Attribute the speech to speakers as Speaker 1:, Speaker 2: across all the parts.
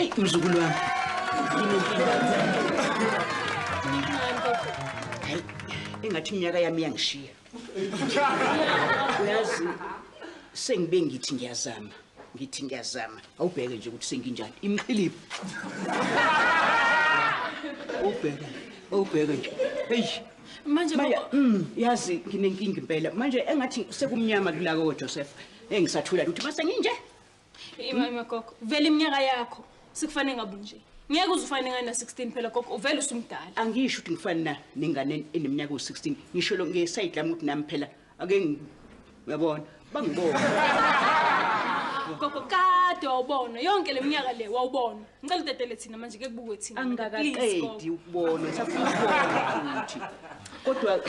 Speaker 1: Eyi mzukulu wami. Hayi, engathi iminyaka yami iyangishiya. Uyazi sengibe ngithi ngiyazama. Ngithi ngiyazama. Awubheke nje ukuthi senginjani. Imqhilipho. Awubheke. Awubheke nje. Hey.
Speaker 2: Manje
Speaker 1: yazi nginenkinga impela. Manje engathi sekumnyama kulako Joseph. Engisathula ukuthi mase nginje.
Speaker 2: Ima gogo, vele iminyaka yakho sikufanele ngabe nje. Ngeke uzufane ngane na 16 phela gogo, uvele usumdala.
Speaker 1: Angisho ukuthi ngifana nengane eneminyaka u16. Ngisho lo ngeside lami ukuthi nami phela ake uyabona, bangibona.
Speaker 2: Gogo kade wawubona yonke leminyaka le wawubona. Ngicela udedele thina manje ke kubukwe thina.
Speaker 1: Angikaqedi ukubona, ngisafuna ukubona futhi. Kodwa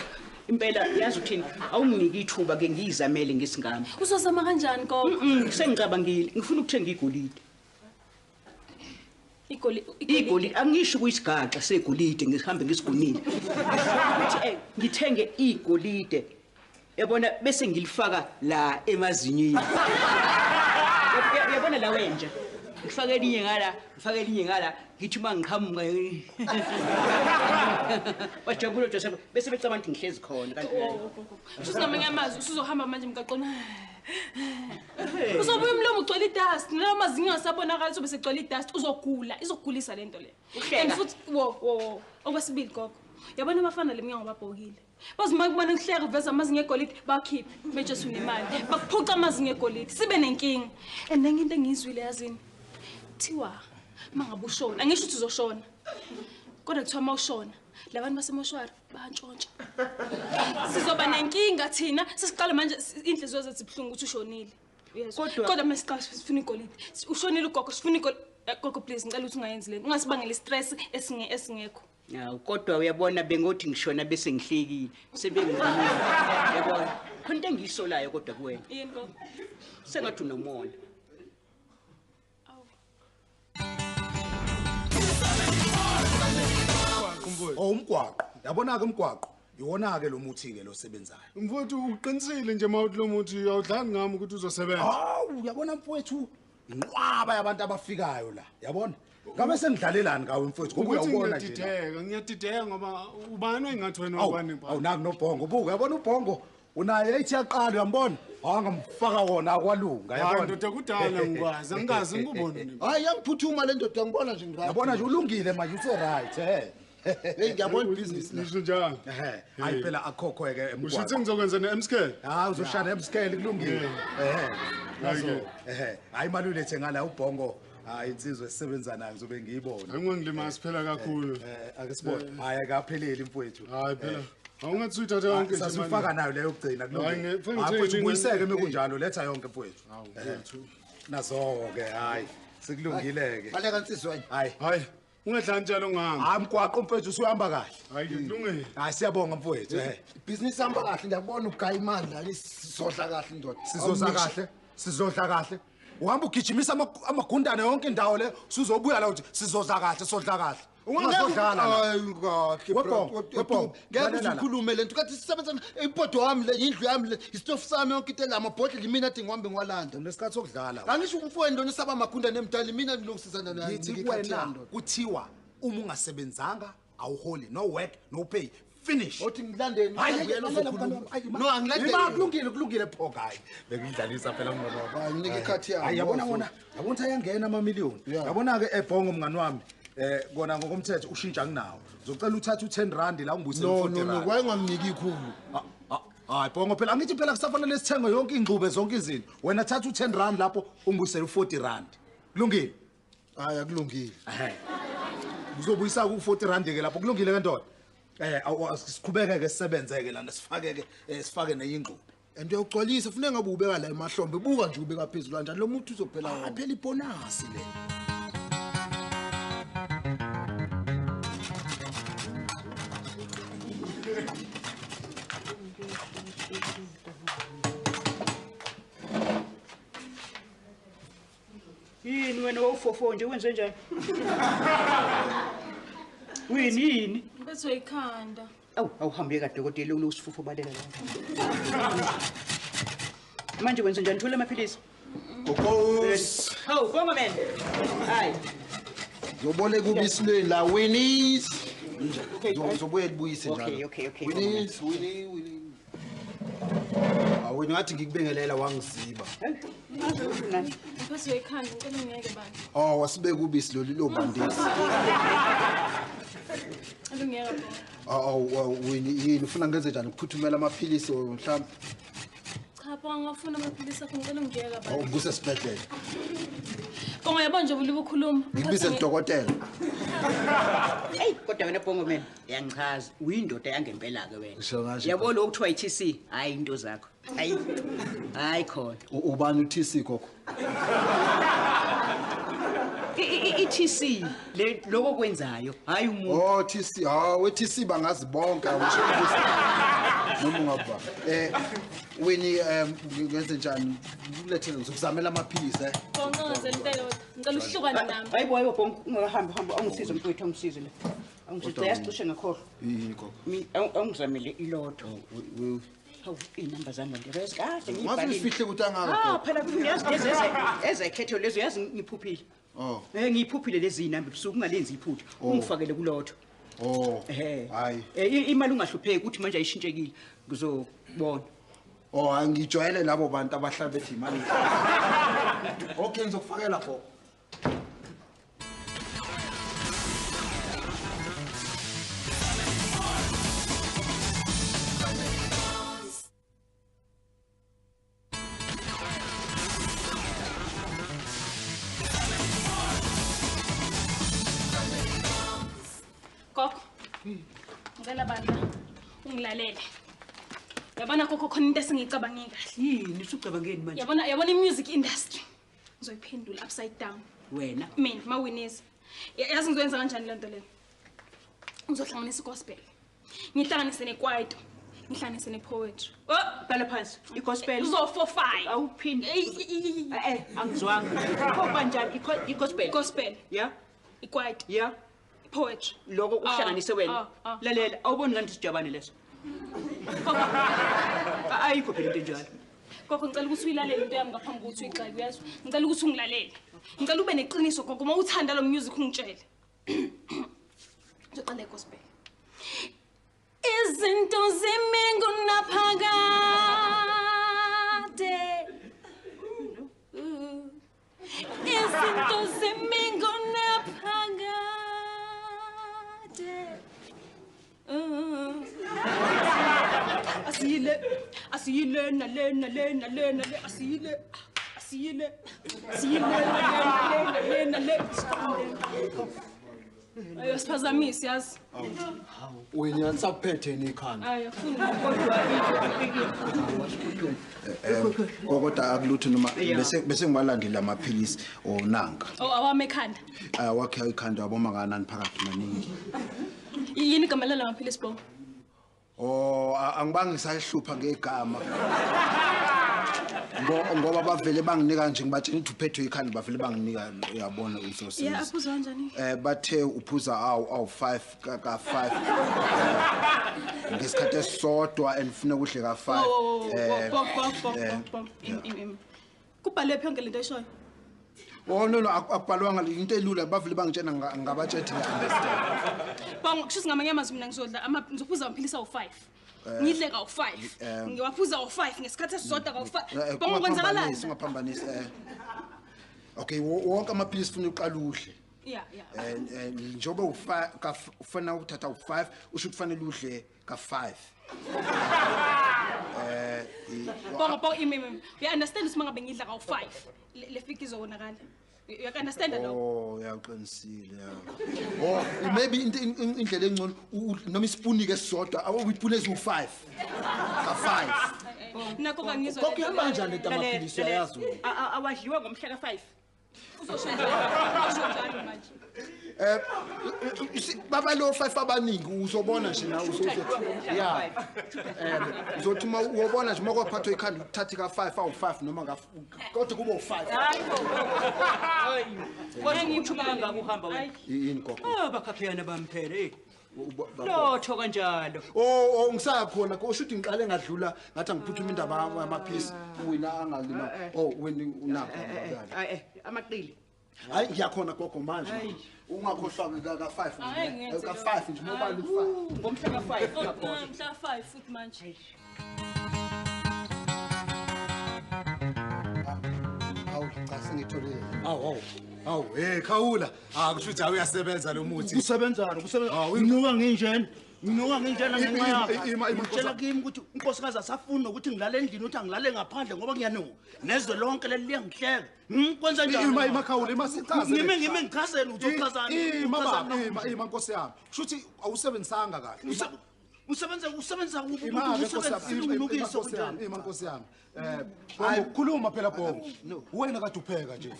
Speaker 1: impela yazi uthini, awunginiki ithuba ke ngiyizamele ngesingami.
Speaker 2: Uzozama kanjani gogo?
Speaker 1: Sengicabangile, ngifuna ukuthenga igolide.
Speaker 2: Igolide
Speaker 1: angisho kuyisigaxa segolide ngihambe ngisigunile. Ukuthi ngithenge igolide. Yabona bese ngilifaka la emazinyeni. Yabona la wenja. Ngifake elinye ngala, ngifake elinye ngala, ngithi uma ngiqhamuka. Bajabula Joseph bese becabanga ukuthi ngihlezi khona kanti.
Speaker 2: Usuzingamanye amazwi usuzohamba manje emgaqweni. Uzobuya umlomo ugcwele idust, nalawo mazinyo asabonakala uzobe segcwele idust, uzogula, izogulisa lento le. And futhi wo okwesibili gogo. Yabona abafana leminyango babhokile. Bazima kubona ngihleka uveza amazinyo egolide bakhiphe betshe unemali. Bakuphuca amazinyo egolide sibe nenkinga. And enye into engiyizwile yazini. Kuthiwa mangabe ushona, angisho ukuthi uzoshona. Kodwa kuthiwa mawushona, labantu basemoshwari bayantshontsha. Sizoba nenkinga thina, sesiqala manje inhliziyo zethu ibuhlungu ukuthi ushonile. Kodwa masiqala sifuna igolide. Ushonile ugogo, sifuna igolide. Gogo please ngicela ukuthi ungayenzi lento. Ungasibangela istress esingekho.
Speaker 1: Hawu kodwa uyabona bengothi ngishona bese ngihlekile. Sebengibonile. Yabona. Khona into engiyisolayo kodwa kuwena.
Speaker 2: Yini gogo?
Speaker 1: Sengathi unomona.
Speaker 3: Oh umgwaqo. Yabona ke umgwaqo. Iwona ke lo muthi ke lo sebenzayo.
Speaker 4: Mfowethu uqinisile nje mawuthi lo muthi awudlali ngami ukuthi uzosebenza.
Speaker 3: Hawu uyabona mfowethu inqwaba yabantu abafikayo la. Yabona? Ngabe sengidlalelani ngawe mfowethu ngoba uyawubona nje.
Speaker 4: Ngiyadideka, ngiyadideka ngoba ubani engathi wena ubani
Speaker 3: mfana. Awu naku noBhongo buka yabona uBhongo unaye ethi yaqala uyambona? Angamfaka wona akwalunga yabona.
Speaker 4: Hayi ndoda kudala ngikwazi angikaze ngikubone.
Speaker 5: Hayi yangiphuthuma le ndoda ngibona nje ngirathi.
Speaker 3: Yabona nje ulungile manje use right eh.
Speaker 5: Hey ngiyabona business la.
Speaker 4: Ngisho njalo.
Speaker 3: Ehhe, hayi phela akhokhwe ke emgwaqo.
Speaker 4: Usho ukuthi ngizokwenza ne-M-scale?
Speaker 3: Hayi uzoshaya ne-M-scale kulungile. Ehhe. Nazo ehhe, hayi imali ulethe ngala uBhongo. Hayi insizwe esisebenza nayo ngizobe ngiyibona.
Speaker 4: Angingilimazi phela kakhulu.
Speaker 3: Ake sibone. Hayi akapheleli mfowethu.
Speaker 4: Hayi phela. Awungathi uyithatha yonke nje manje.
Speaker 3: Sasifaka nayo leyo yokugcina kulungile. Hayi mfowethu ubuyiseke mekunjalo letha yonke mfowethu.
Speaker 4: Hawu mfowethu.
Speaker 3: Nazo ke hayi sekulungile ke.
Speaker 5: Baleka insizwe.
Speaker 3: Hayi.
Speaker 4: Hayi. Ungadlali njalo ngami.
Speaker 3: Hayi mgwaqo mfowethu usuyahamba kahle.
Speaker 4: Hayi kulungile.
Speaker 3: Hayi siyabonga mfowethu.
Speaker 5: Ibhizinisi ihamba kahle ngiyabona ugaya imali la sizodla kahle ndoda.
Speaker 3: Sizodla kahle. Sizodla kahle. Uhamba ugijimisa amagundane yonke indawo le usuzobuya la uthi sizodla kahle sodla kahle. Ungazodlala.
Speaker 5: Hayi kahle bro. Ngeke ukhulume lento kathi sisebenza ipodo wami le indlu yami le isitofu sami yonke into la amabhodlela mina athi ngihambe ngiwalanda.
Speaker 3: Unesikhathi sokudlala.
Speaker 5: Angisho umfowenu lona saba amagundane emdala mina ngilungisisana naye.
Speaker 3: Ngithi kuwena kuthiwa uma ungasebenzanga awuholi no work no pay. Finish.
Speaker 5: Othi ngilandeni uyena uzokhuluma. No angilandeni.
Speaker 3: Kulungile kulungile pho hayi. Bengidlalisa phela mnono.
Speaker 5: Hayi nginike ikhathi yami.
Speaker 3: Hayi yabona wona, yabona ukuthi ayangena ama million. Yabona ke eBhongo mngani wami. Kona ngokomthetho ushintsha nginawo. Uzocela uthathe u10 rand la ungibuyisele u40 rand.
Speaker 5: No no wayengomniki ikhulu.
Speaker 3: Hayi Bhongo phela angithi phela kusafanele sithenge yonke ingxube zonke izinto. Wena thatha u10 rand lapho ungibuyisele u40 rand. Kulungile?
Speaker 5: Hayi akulungile.
Speaker 3: Ehhe. Uzobuyisa ku40 rand ke lapho kulungile ke ndoda. Siqhubeke ke sisebenzeke lana sifake ke sifake neyingxube.
Speaker 5: And uyawugcwalisa ufune ngabe ubeka la emahlombe buka nje ubeka phezulu kanjani lo muntu uzophela wona.
Speaker 3: Phela ibonus le.
Speaker 1: Yini wena wawufofo nje wenze njani? Wini yini?
Speaker 2: Ngibethwe ikhanda.
Speaker 1: Awu awuhambe kadokotela ulusifufo balela la. Manje wenze njani? Thola amaphilisi.
Speaker 5: Gogos.
Speaker 1: Hawu, bonga man. Hayi.
Speaker 5: Zoboleka ubisi lweni la Winnies. Uzobuye libuyise njalo.
Speaker 1: Okay.
Speaker 5: Winnies, Winnie, Winnie. Awena ngathi ngikubengelela wangiziba.
Speaker 2: Ngiphathwe ikhanda ngicela ungiyeke bani.
Speaker 5: Oh, wasibeka ubisi lolu lobandisi.
Speaker 2: Ngicela ungiyeke bani.
Speaker 5: Oh, Winnie yini ufuna ngenze njani ukuphuthumela amaphilisi mhlawumbe?
Speaker 2: Cha, Bonga ngafuna amaphilisi akho ngicela ungiyeke bani.
Speaker 5: Oh, kusesibhedlela.
Speaker 2: Bonga yabona nje ubulibe ukhuluma.
Speaker 5: Ngikubize udokotela.
Speaker 1: Hey, kodwa wena Bongo mina uyangichaza. Uyindoda yangempela ke wena. Yabo lo okuthiwa i-TC, hayi into zakho. Hayi. Hayi khona.
Speaker 5: Ubani u-TC gogo?
Speaker 1: I-TC le lokho kwenzayo, hayi umuntu.
Speaker 5: Oh TC, ha we TC bangazi bonke awusho ukuthi noma ungaba. Winnie ngenze njani? Ukulethele ngizokuzamela amaphilisi eh.
Speaker 2: Bonga ngizela ngicela uhlukane nami.
Speaker 1: Hayibo hayibo Bongo, ungahamba hamba awungisize mfowethu awungisize la. Awungisize yasicishe ngakhohlwa.
Speaker 5: Yini gogo?
Speaker 1: Awungizamele ilotho. Hawu inamba zami nje kahle
Speaker 5: ngibhalile. Wazifihle ukuthi angaka.
Speaker 1: Ah phela uyazi lezi ezekhetho lezo yazi ngiphuphile.
Speaker 5: Oh.
Speaker 1: Ngiyiphuphile lezi inamba ebusuku ungalenzi iphutha. Ungifakele kulotho.
Speaker 5: Oh. Hayi.
Speaker 1: Imali ungahlupheki ukuthi manje ayishintshekile. Ngizobona.
Speaker 5: Oh, angijwayele labo bantu abahlala bethi imali. Okay, ngizokufakela gogo.
Speaker 2: Gogo. Ngicela bandla ungilalele. Yabona gogo khona into esengiyicabange kahle.
Speaker 1: Yini usucabangeni manje?
Speaker 2: Yabona i-music industry. Ngizoyiphendula upside down.
Speaker 1: Wena?
Speaker 2: Mina mawinisa. Yazi ngizoyenza kanjani le nto le? Ngizohlanganisa igospel. Ngihlanganise nekwaito. Ngihlanganise nepoetry.
Speaker 1: Oh, bhala phansi. Igospel.
Speaker 2: Uzo45.
Speaker 1: Awuphinde. Angizwanga. Pho kanjani igospel?
Speaker 2: Gospel.
Speaker 1: Yeah.
Speaker 2: Ikwaito.
Speaker 1: Yeah.
Speaker 2: Poetry.
Speaker 1: Lokho uhlanganise wena. Lalela, awuboni kanti sijabane leso. Ayikho phela into enjalo.
Speaker 2: Gogo ngicela ukuthi uyilalele into yami ngaphambi kokuthi uyigxeke uyazwa. Ngicela ukuthi ungilalele. Ngicela ube neqiniso gogo uma uthanda lo music ungitshele. Ngizoqala igospel. Izinto zimi ngunaphakade. Izinto zimi ngunaphakade. Asiyile, asiyile nale nale nale nale asiyile, asiyile, asiyile nale nale nale. Ayo siphazamisi yazi.
Speaker 5: Wena nisakuphethe ikhanda.
Speaker 2: Ayi afuni
Speaker 5: kodwa kodwa akulutho noma bese ngiwalandile amaphilisi onanka.
Speaker 2: Oh awami ekhanda.
Speaker 5: Awakhe ikhanda waboma kanani phakathi maningi.
Speaker 2: Yini igama lala maphilisi bo?
Speaker 5: Oh angibangi ngisahlupha ngegama. Ngoba bavele banginika nje ngibatshela ukuthi uphethwe ikhanda bavele banginika uyabona uzosiza.
Speaker 2: Yeah, aphuza kanjani?
Speaker 5: Bathe uphuza awu 5 ka 5. Ngesikhathi esisodwa andifuna kudle ka 5.
Speaker 2: Bom. Kubhalwe phi yonke lento oyishoyo?
Speaker 5: Oh no akubhalwanga into elula bavele bangitshena ngabatshethi ngi-understand.
Speaker 2: Bongo kusho ngamanye amazwi mina ngizodla ngizophuza amaphilisi awu5. Ngidle kawu5. Ngiwaphuza awu5 ngesikhathi esisodwa kawu5. Bongo kwenzakalani?
Speaker 5: Ungaphambanisi Okay, wonke amaphilisi ufuna uqala udle.
Speaker 2: Yeah.
Speaker 5: Njengoba ufana ukuthatha u5 usho kufanele udle ka5.
Speaker 2: Bongo imimi. You understand ukuthi mangabe ngidla kawu5 le fiki izobonakala. You understand lo?
Speaker 5: Oh, uyaqinisile ya. Oh, maybe indlela engcono noma isipuni ke sisodwa awuyipuni eziwu5. Ka5.
Speaker 2: Nakho kangizwa.
Speaker 5: Kokho ihamba kanjani lento amaphilisi uyayazi wena?
Speaker 1: Awadliwa ngomhla ka5.
Speaker 2: Uzosho njalo manje.
Speaker 5: Baba lo 5 abaningi uzobona nje na uzothi yeah. Uzothi uma uyobona nje makwaphathwa ikhanda uthathe ka5 awu5 noma ka kodwa kube u5.
Speaker 1: Hayibo. Hayi. Ngithuka kangaka uhamba wena.
Speaker 5: Yini gogo?
Speaker 1: Ah bakhaphiyana bamphele eh. Lotho kanjalo.
Speaker 5: Oh ngisaya khona kusho ukuthi ngiqale ngadlula ngathi angiphuthuma indaba yamaphilisi wina angalima. Oh wena unakho.
Speaker 1: Amaqili.
Speaker 5: Hayi ngiyakhona gogo manje. Ungakhohlwa ka 5 ka 5 nje mobile u5.
Speaker 1: Ngomhla ka 5
Speaker 2: ungakhohlwa. Mhla 5 futhi manje.
Speaker 5: Awu cha sengitholile.
Speaker 3: Awu awu. Hey Khawula, kusho ukuthi uyasebenza lo muthi.
Speaker 6: Usebenzani? Kusebenza. Nginuka nginjena. Nginuka nginjena ngenxa yakho. Ngitshela kimi ukuthi unkosikazi asafuni ukuthi ngilale endlini uthi angilale ngaphandle ngoba ngiyanuka. Nezwe lonke leli liyangihleka. Kwenza njani?
Speaker 3: Ima Khawula, ima sichaze.
Speaker 6: Ngime ngichazele ukuthi uchazani.
Speaker 3: Ima baba, ima nkosi yami. Kusho ukuthi awusebenzisanga kahle.
Speaker 6: Usebenza ukusebenzisa kunjani?
Speaker 3: Ima nkosi yami. Bongo khuluma phela Bongo. Wena kade upheka nje.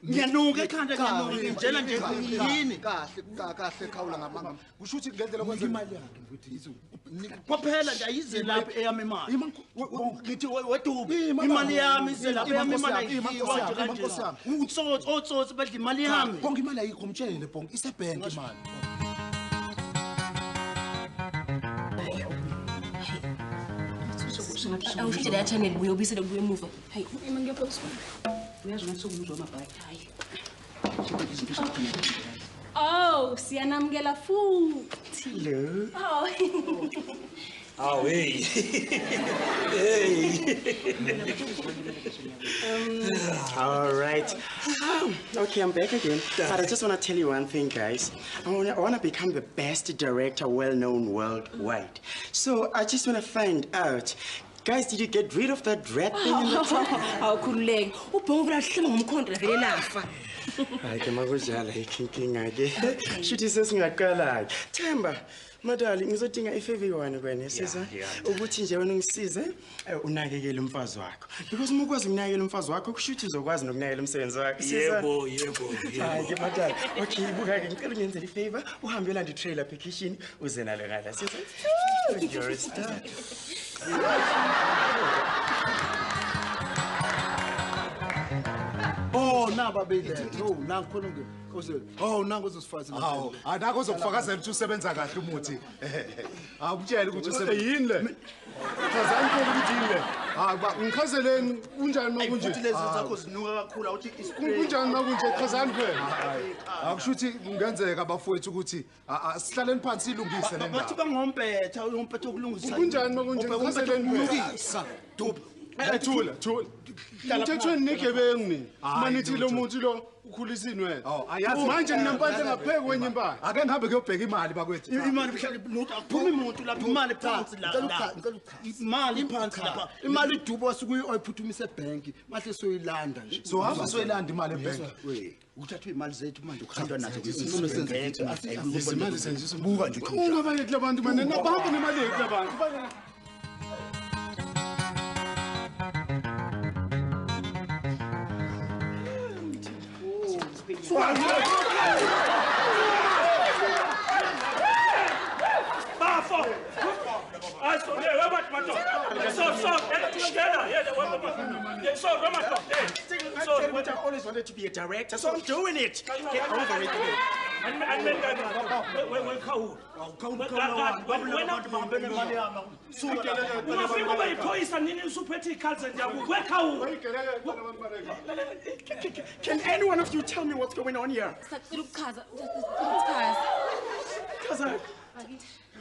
Speaker 6: Ngiyanuka ekhanda ngiyanuka njena nje yini?
Speaker 5: Kahle kahle Khawula ngamanga.
Speaker 3: Kusho ukuthi ngendlela kwenza
Speaker 6: imali yakhe mfuthu. Kwaphela nje ayize lapha eyami imali. Ngithi wedubi imali yami ize lapha eyami imali.
Speaker 3: Nkosi yami.
Speaker 6: Utsotsi otsotsi badla imali yami.
Speaker 3: Bonke imali ayikho mtshele Bonke isebank imali.
Speaker 7: Awushintshe leya channel buye ubisele kubuye emuva. Hayi,
Speaker 2: ima ngiyaphosa.
Speaker 1: Uyazi ngathi sokuzwa amabhayi.
Speaker 7: Hayi.
Speaker 2: Oh, siyanamukela futhi.
Speaker 8: Hello.
Speaker 2: Oh.
Speaker 8: Oh, hey. Hey. All right. Okay, I'm back again. But I just want to tell you one thing, guys. I want to become the best director well-known worldwide. So I just want to find out, guys, did you get rid of that rat thing in the truck?
Speaker 7: Awukhululeke. Ubhongo vela hlema ngomkhonto vele lafa.
Speaker 8: Hayi ke makujala inkinga ke. Shuthi sesingaqala. Themba, madali ngizodinga ifavor one kwena siza. Ukuthi nje wena ungisize unakekele umfazi wakho. Because uma ukwazi ukunakekela umfazi wakho kushuthi uzokwazi nokunakekela umsebenzi wakho.
Speaker 9: Yebo, yebo, yebo.
Speaker 8: Hayi ke madali. Okay, buka ke ngicela ungenzele ifavor uhambe uyolanda i-trailer application uze nalo ngala siza. You're a star.
Speaker 5: Oh, naba bele. No, nangikhona nge. Oh, nangu uzosifakazela.
Speaker 3: Hawu, anako uzokufakazela ukuthi usebenza kahle umuthi. Awukutshela ukuthi usebenza
Speaker 4: yini le? Chazani phela ukuthi yini le?
Speaker 3: Hayi ba
Speaker 4: ngichazeleni kunjani makunje?
Speaker 6: Futhi lezi zakho zinuka kakhulu awuthi
Speaker 4: ispray. Kunjani makunje? Chazani phela.
Speaker 3: Akusho ukuthi kungenzeka bafowethu ukuthi sihlaleni phansi ilungise le ndaba.
Speaker 6: Bathi bangompetha, uyompetha ukulungisa.
Speaker 4: Kunjani makunje? Ngichazeleni
Speaker 6: phela. Dub.
Speaker 4: Thula, thula. Mthethweni nigebengu nini? Manithi lo muntu lo ukhulisa inwele. Manje nginempahla engapheki kwenye impahla.
Speaker 3: Ake ngihambe kuyobheka imali bakwethu.
Speaker 6: Imali mhlawumbe lutho akuphumi umuntu lapha imali phansi la. Imali phansi lapha.
Speaker 5: Imali idubo wasuke uyiphuthumise ebank, mahle soyilanda nje.
Speaker 3: So hamba soyilanda imali ebank.
Speaker 6: Uthathwe imali zethu manje ukuhandwa nazo.
Speaker 4: Imali senziso
Speaker 5: buka nje.
Speaker 4: Ungabayeki labantu manje nabahamba nemali yethu labantu.
Speaker 9: Bafo.
Speaker 8: I always wanted to be a director, so I'm doing it. Get over it. Can any one of you tell me what's going on here?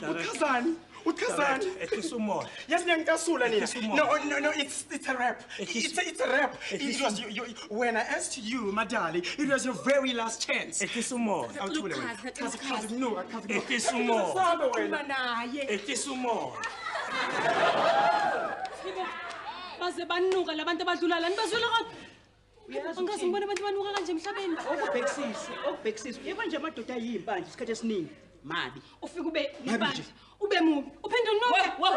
Speaker 8: Ukhazani. Ukhazani. Yes, ngiyangicasula nina. No, it's a wrap. It's a wrap. It was you, when I asked you, Madali, it was your very last chance.
Speaker 2: Baze banuka labantu abadlula lana bazwela kodwa. Angikaze ngibone abantu banuka kanje emhlabeni.
Speaker 1: Okubhekisiswe. Yebo nje amadoda ayimpandla isikhathi esiningi. Mabi.
Speaker 2: Ufike ube impandla. Ube mubi. Uphinde unuke.
Speaker 7: Wa.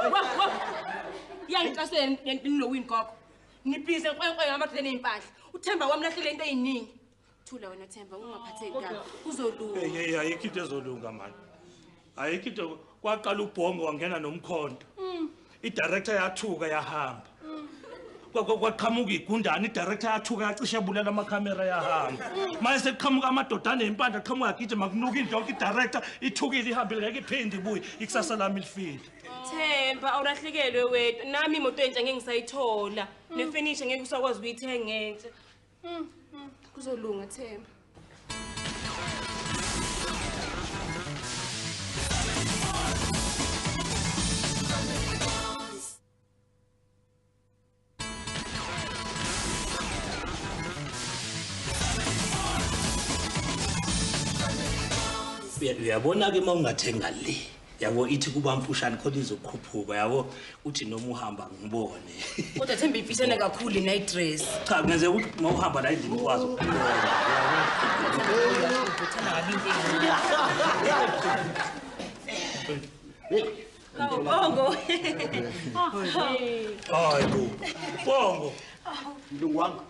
Speaker 7: Iyangicasula nowini gogo. Nibhize nkwenkwe ngamadoda enezimpahla. uThemba wamlahlele into eziningi. Thula wena Themba ungaphatheki kabi. Uzolunga.
Speaker 9: Hey, ayikho into ezolunga manje. Ayikho into kwaqala ubhongo wangena nomkhonto. I-director yathuka yahamba. Kwaqhamuka igundane i-director yathuka yacishe bulala amakhamera yahamba. Manje sekuqhamuka amadoda anempandla qhamuka agijima kunuka indonke i-director ithukile ihambile ngeke iphinde ibuye ikusasa lami lifile.
Speaker 7: Themba awulahlekelwe wethu nami imoto entsha ngeke ngisayithola nefurniture ngeke usakwazi ukuyithenga entsha. Kuzolunga Themba.
Speaker 9: Uyabona-ke uma ungathenga le yabo ithi kuba mfushane khona izokhuphuka yabo uthi noma uhamba ngibone.
Speaker 7: Kodwa Themba ifishane kakhulu night dress.
Speaker 9: Cha kungenzeka ukuthi uma uhamba la endlini ukwazi ukubona.
Speaker 7: Bongo.
Speaker 9: Hayi bo. Bongo.
Speaker 5: Mlungu wami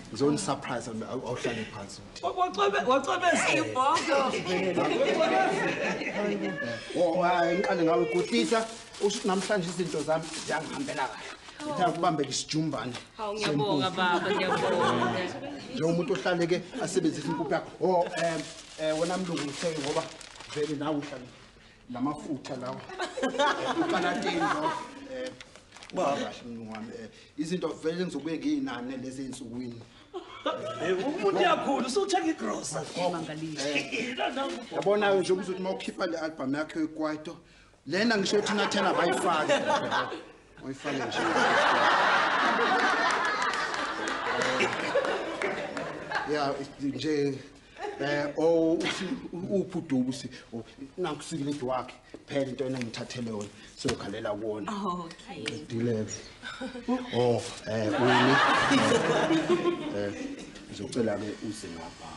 Speaker 5: ngizoni surprise awuhlale phansi.
Speaker 9: Wacwebezela.
Speaker 1: Bongo.
Speaker 5: Oh hayi ngiqale ngawe gudisa usho namhlanje izinto zami ziyangihambela kahle. Ngithanda ukubambeka isijumbane.
Speaker 7: Hawu ngiyabonga baba ngiyabonga.
Speaker 5: Njengomuntu ohlale ke asebenzisa impuphu yakho. Oh wena mlungu ngitheke ngoba vele nawe uhlale lamafutha lawa. Uqalateni lo. Baba kahle mlungu wami izinto vele ngizobuye ngiyinane lezi ensukwini.
Speaker 9: Umuntu yakhulu usuthenga igrosa.
Speaker 5: Yabona nje ukuthi uma ukhipha le album yakho ekwaito lena ngisho thina thena bayifake. Oyifake nje. Ya nje uphudubu si nankusikile wakhe phela into engithathele yona sokhalela kuona.
Speaker 7: Okay.
Speaker 5: Qedile. Oh wini ngizocela ke uze ngapha.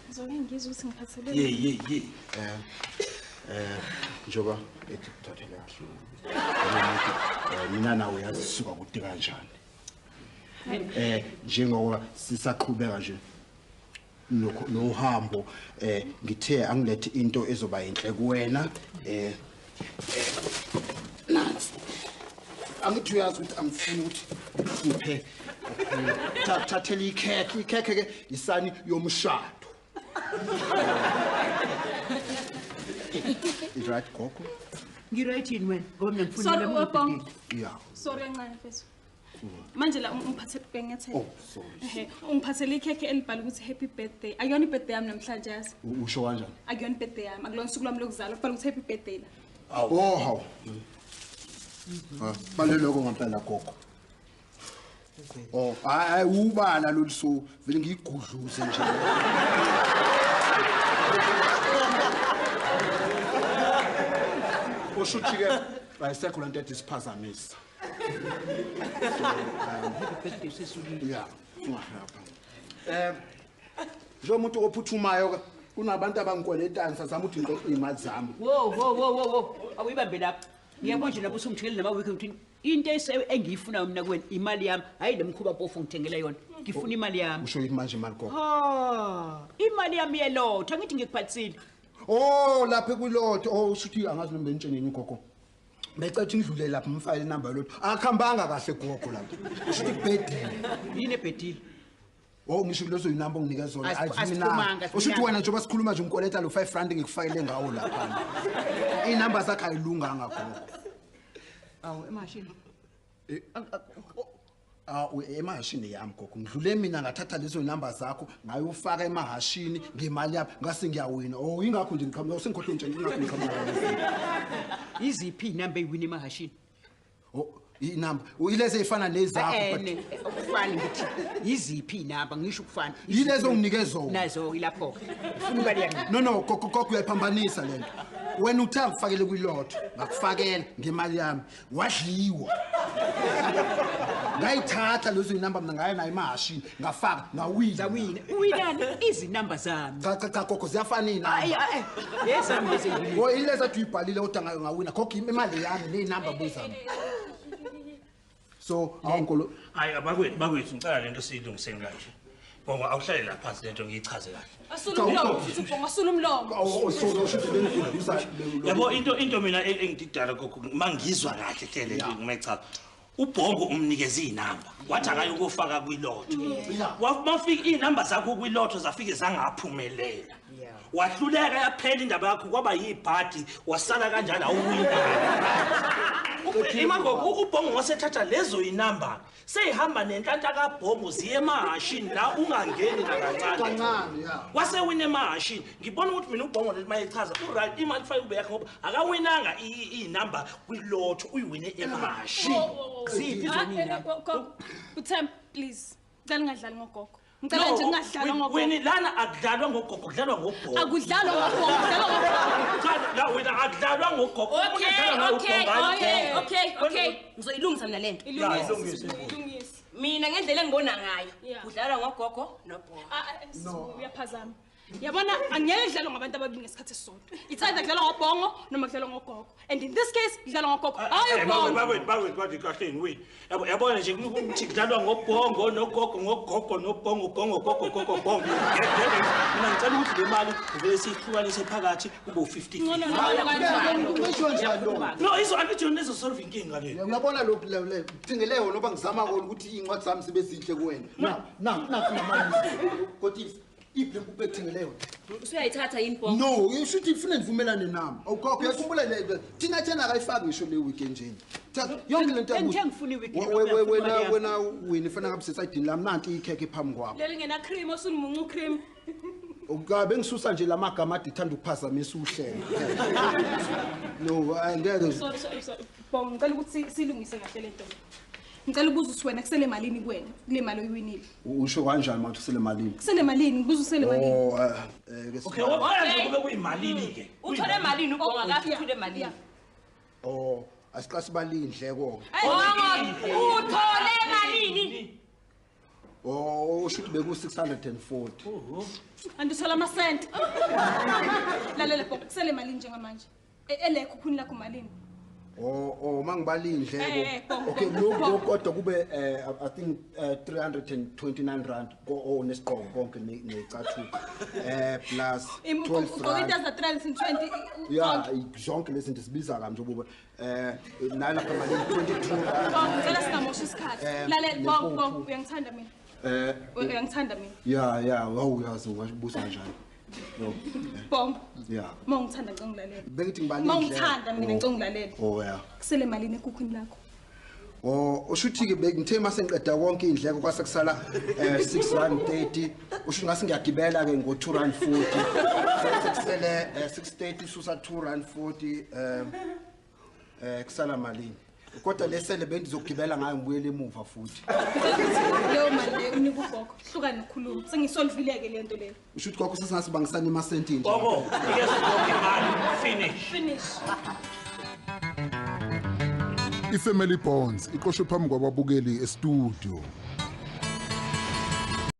Speaker 2: Ngizoke ngizwe ukuthi ngiphathele.
Speaker 9: Ye.
Speaker 5: Njoba ethi kuthathele kahle. Mina nawe yazi sisuka kude kanjani. Njengoba sisaqhubeka nje nohambo ngithe angilethe into ezoba inhle kuwena nansi angithi uyazi ukuthi angifuni ukuthi uphe thathela ikhekhe ke isani yomshado. Right gogo?
Speaker 1: Ngiright yini wena ngoba mina ngifuna
Speaker 2: le muntu.
Speaker 5: Yeah.
Speaker 2: Sorry kancane mfethu. Manje la ungiphathele bengathela.
Speaker 5: Oh sorry.
Speaker 2: Ungiphathele ikhekhe elibhala ukuthi happy birthday. Akuyona ibirthday yami namhlanje yazi.
Speaker 5: Usho kanjani?
Speaker 2: Akuyona ibirthday yami. Akulona usuku lwami lokuzalwa. Kubhala ukuthi happy birthday la.
Speaker 5: Oh hawu. Bale lokho ngempela gogo. Oh hayi ubala lolu suku vele ngiyigudluze nje. Usho ukuthi ke ayisekho lento ethi siphazamisa. Yeah, njengomuntu ophuthumayo ke kunabantu abangikweletana sazama ukuthi ngiqoqe imali zami.
Speaker 1: Wo awuyibambe lapha. Ngiyabona nje lapho usungithengele nama week ngithini into engiyifunayo mina kuwena imali yami hayi lemkhuba mpofu ngithengele yona. Ngifuna imali yami.
Speaker 5: Usho ukuthi manje imali gogo?
Speaker 1: Ha, imali yami yelotho angithi ngikuphathile.
Speaker 5: Oh lapha kwilotho oh usho ukuthi angazi noma bentsheneni gogo. Becethe ngidlule lapha umfayile number lotho. Akuhambanga kahle gogo lapha. Usho ukuthi kubhedile.
Speaker 1: Yini ebhedile?
Speaker 5: Oh ngisho lezo inamba onginike zona azimina. Usho ukuthi wena njengoba sikhuluma nje ungikweleta lo 5 rand ngikufakele ngawo lapha. Inamba zakhe ayilunganga gogo.
Speaker 1: Awu emashini.
Speaker 5: Emahashini yami gogo. Ngidlule mina ngathatha lezo inamba zakho ngayofaka emahashini ngemali yami ngase ngiyawina. Oh ingakho nje ngiqhamuka usengikhohlwe nje ingakho ngiqhamuka.
Speaker 1: Iziphi inamba eyiwina emahashini?
Speaker 5: Oh inamba ilezi ezifana nezakho
Speaker 1: but ukufana ngithi iziphi inamba ngisho ukufana.
Speaker 5: Yilezo onginike zona.
Speaker 1: Nazo ilapho. Ufuna imali yami.
Speaker 5: No gogo gogo uyayiphambanisa lento. Wena uthe ngifakele kwilotho ngakufakela ngemali yami wadliwa. Ngayithatha lezo inamba mina ngaya nayo emahashini ngafaka ngawina.
Speaker 1: Zawina. Uwinani izinamba zami.
Speaker 5: Cha gogo ziyafana inamba.
Speaker 1: Hayi yesami lezi ngilile.
Speaker 5: Oh ilezi athi uyibhalile kodwa ngawina gogo imali yami nezinamba buzami. So awunkolo
Speaker 9: hayi abakwethu ngicela lento siyilungiseni kanje. Bongo awuhlale la phansi lento ngiyichaze kahle.
Speaker 2: Asula umlomo futhi Bongo asula umlomo.
Speaker 5: Oh so shuthi lengidluza.
Speaker 9: Yabo into mina engididala gogo mangizwa kahle hle lento ngimechaza. uBhongo umnikeze inamba wathi akayokufaka kwilotho. Wafika inamba zakho kwilotho zafike zangaphumelela. Wahluleka yaphela indaba yakho kwaba yibhadi wasala kanjalo awuwina. Imagogo uBhongo wasethatha lezo inamba seyihamba nenhlanhla kaBhongo ziye emahashini la ungangeni nakancane. Wasewina emahashini. Ngibona ukuthi mina uBhongo lethi mayechaza uright imali kufanele kube yakhe ngoba akawinanga inamba kwilotho uyiwine emahashini. Ziphi zona?
Speaker 2: Uthemba please. Ngicela ngingadlali ngogogo. Ngicela nje ngingadlalwa ngogogo.
Speaker 9: Wena lana akudlalwa ngogogo, kudlalwa ngobhongo.
Speaker 2: Akudlalwa ngogogo, kudlalwa ngogogo.
Speaker 9: Cha la wena akudlalwa ngogogo.
Speaker 7: Okay. Ngizoyilungisa mina lento.
Speaker 9: Ilungise.
Speaker 7: Mina ngendlela engibona ngayo, kudlalwa ngogogo nobhongo.
Speaker 2: No, uyaphazama. Yabona angeke kudlalwe ngabantu ababili ngesikhathi esisodwa. It's either kudlalwa ngobhongo noma kudlalwa ngogogo. And in this case kudlalwa ngogogo. Hayi ubhongo.
Speaker 9: Bawe kahleni wena. Yabona nje ukuthi kudlalwa ngobhongo nogogo ngogogo nobhongo bhongo gogo gogo bhongo. Mina ngicela ukuthi le mali ngivele sihlukanise phakathi kube u50. No, izo angithi nizo solve inkinga le.
Speaker 5: Uyabona lokhu le thingele wona ngoba ngizama kona ukuthi incwadi zami sibe zinhle kuwena. Na namali. Kodwa ibhempu bethengele yona.
Speaker 7: Usuyayithatha yini Bhongo?
Speaker 5: No, ushuthi ufuna nivumelane nami. Awukhokho uyakhumbula le thina akayifaki ngisho le weekend nje. Thatha yonke lento
Speaker 1: yakho. Ngifuna iweekend.
Speaker 5: Wena wena ifana ngabe sesayidini lami nanti ikhekhe phambi kwakho.
Speaker 2: Leli ngena cream osumuncu cream.
Speaker 5: Ukabe ngisusa nje lamagama ade ithanda ukuphazamisa uhlelo. No, angeke.
Speaker 2: Sorry. Bhongo ngicela ukuthi silungise kahle lento. Ngicela ukubuza ukuthi wena kusele malini kuwena kule mali oyiwinile.
Speaker 5: Usho kanjani manje usele malini?
Speaker 2: Kusele malini? Ngibuza usele malini.
Speaker 5: Oh,
Speaker 9: okay, oqala kube kuyimalini ke.
Speaker 7: Uthole malini uBhongo akathi uthole malini.
Speaker 5: Oh, asiqase balindle konke.
Speaker 7: Uthole malini?
Speaker 5: Oh, usho ukuthi beku 640.
Speaker 2: Andithola ama cent. Lalela Bhongo, kusele malini njengamanje? Elekho khuni lakho malini?
Speaker 5: Oh, mangibalindleko. Okay, lokho kodwa kube I think 329 rand ko nesiqongo konke necathulo. Plus 12 rand.
Speaker 2: Into 320.
Speaker 5: Yeah, zonke lezi zinto sibiza kanje ubaba. Nalapha mali 22 rand.
Speaker 2: Bongo, ngicela singamoshi isikhathi. Lalela Bongo, uyangithanda mina. Uyangithanda mina.
Speaker 5: Yeah, wawuyazi ungabuza kanjani. No.
Speaker 2: Bongo.
Speaker 5: Yeah.
Speaker 2: Mawungithanda ngicela ngilalela.
Speaker 5: Bengithi ngibalindle.
Speaker 2: Mawungithanda mina ngicela ngilalela.
Speaker 5: Oh yeah.
Speaker 2: Kusele malini ekukhwini lakho?
Speaker 5: Oh, ushuthi ke bengithe mase ngiqeda konke indleko kwase kusala 6.30. Usho ngase ngiyagibela ke ngo 2.40. Sekusele 6.30 ususa 2.40 kusala malini. Kodwa lesele bendizogibela ngayo ngibuyele emuva futhi.
Speaker 2: Leyo mali leyo unika ugogo. Hlukana ukukhuluma. Sengisolvile-ke le nto leyo.
Speaker 5: Usho ukuthi gogo sesingasibangisa emasenti nje.
Speaker 9: Gogo, nikeza ugogo imali. Finish.
Speaker 3: iFamily Bonds iqoshwe phambi kwababukeli e-studio.